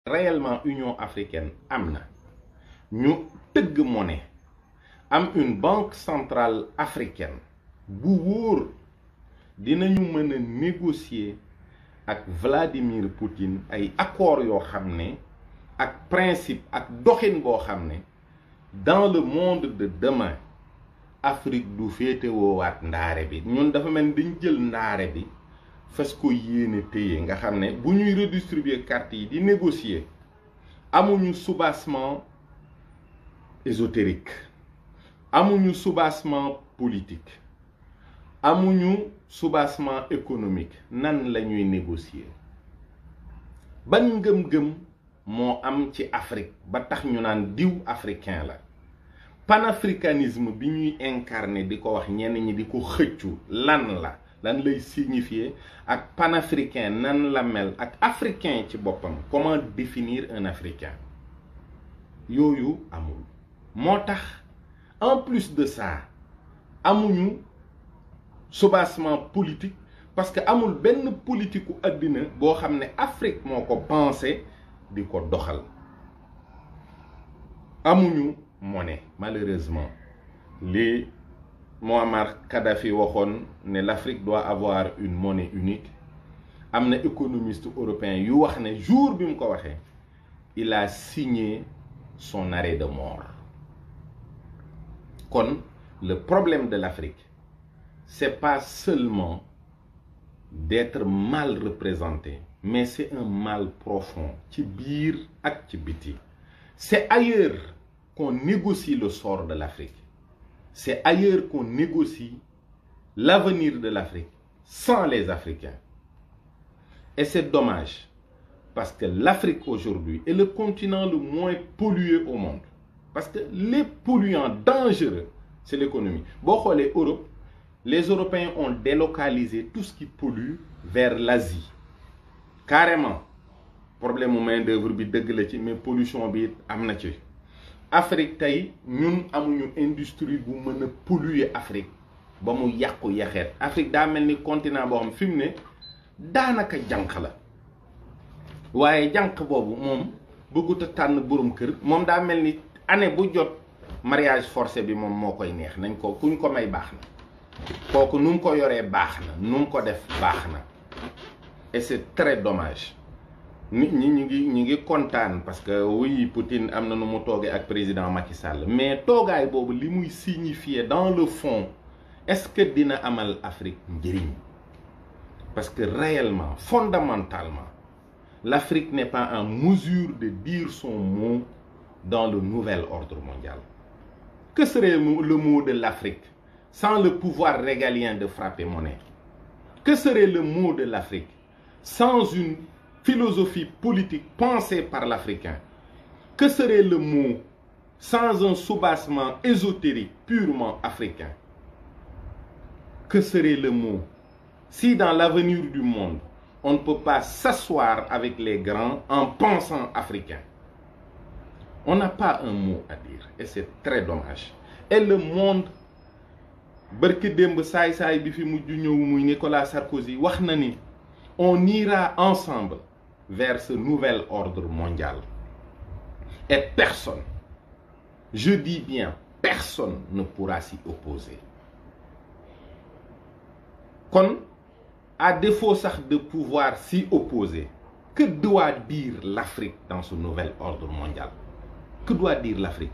réellement Union africaine amna ñu teug monnaie am une banque centrale africaine bu wóor dinañu mëna négocier ak Vladimir Poutine ay accords yo xamné ak principe ak doxine bo xamné dans le monde de demain Afrique du fété woowaat ndaare bi ñun dafa mel dañ jël ndaare bi fas ko yéene téye nga xamné bu ñuy redistribuer carte yi di négocier amuñu soubassement ésotérique amuñu soubassement politique amuñu soubassement économique nan lañuy négocier ban ngëm-ngëm moo am ci Afrique ba tax ñu naan diw africain la panafricanisme bi ñuy incarner di ko wax ñenn ñi di ko xëccu lan lay signifier ak panafricain nan la mel ak africain ci boppam comment définir un africain yooyu amul moo tax en plus de ça amuñu soubassement politique parce que amul benn politique u àddina boo xam ne Afrique moo ko pensé di ko doxal amuñu monnaie malheureusement li Muammar Kadhafi waxoon ne l'Afrique doit avoir une monnaie unique amna économiste européen yu wax ne jour bi mu ko waxee il a signé son arrêt de mort. Kon le problème de l'Afrique c'est pas seulement d'être mal représenté mais c'est un mal profond ci biir ak ci biti. C'est ailleurs qu'on négocie le sort de l'Afrique. C'est ailleurs qu'on négocie l'avenir de l'Afrique sans les Africains. Et c'est dommage parce que l'Afrique aujourd'hui est le continent le moins pollué au monde. Parce que les polluants dangereux, c'est l'économie. Bon, l'Europe, les Européens ont délocalisé tout ce qui pollue vers l'Asie. Carrément. Problème de main-d'œuvre, mais pollution, amna ci. Afrique tay ñun amuñu industrie bu mëna polluer Afrique ba mu yàqu yaxeet Afrique daa mel ni continent boo xam fi mu ne daanaka jànq la waaye jànq boobu moom bëggut a tànn borom kër moom daa mel ni année bu jot mariage forcé bi moom moo koy neex nañ ko kuñ ko may baax na kooku nu mu ko yoree baax na nu mu ko def baax na et c'est très dommage. Nit ñi ñi ngi kontaan parce que oui Poutine am na nu mu toogee ak président Macky Sall mais toogaay boobu li muy signifier dans le fond est-ce que dina amal Afrique njëriñ parce que réellement fondamentalement l'Afrique n'est pas en mesure de dire son mot dans le nouvel ordre mondial. Que serait le mot de l'Afrique sans le pouvoir régalien de frapper monnaie? Que serait le mot de l'Afrique sans une philosophie politique pensée par l'Africain? Que serait le mot sans un soubassement ésotérique purement africain? Que serait le mot si dans l'avenir du monde, on ne peut pas s'asseoir avec les grands en pensant africain? On n'a pas un mot à dire et c'est très dommage. Et le monde, barki demb saay bi fi mujj ñëw muy Nicolas Sarkozy wax na ni on ira ensemble vers ce nouvel ordre mondial. Et personne, je dis bien personne, ne pourra s'y opposer. Kon, à défaut de pouvoir s'y opposer, que doit dire l'Afrique dans ce nouvel ordre mondial? Que doit dire l'Afrique?